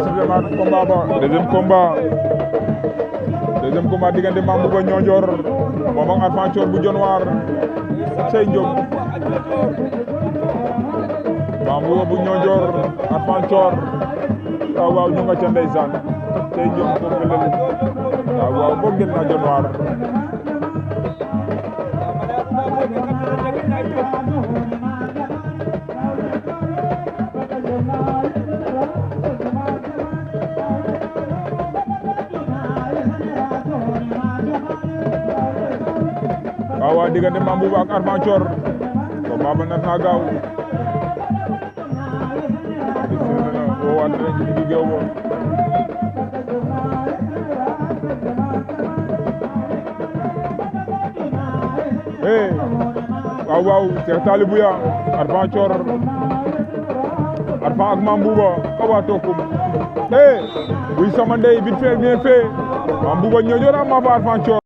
sifflé na combat ba deuxième combat diggante Mame Bouba Niodior moom ak Arfan Thior bu Dionewar cey Ndiop Mame Bouba bu Niodior Arfan Thior waaw ñu nga ca ndeysaan cey Ndiop ko pelel waaw bo ngel na Dionewar waaw diggante Mame Bouba ak Arfan Thior combat ba nar naa gaaw woowaat nañ ci digg géew ba waaw Cheikh Talibou ya Arfan Thior Arfan ak Mame Bouba kawa tokum buy sama ndey vite fait bien fait Mame Bouba Niodior ama fa Arfan Thior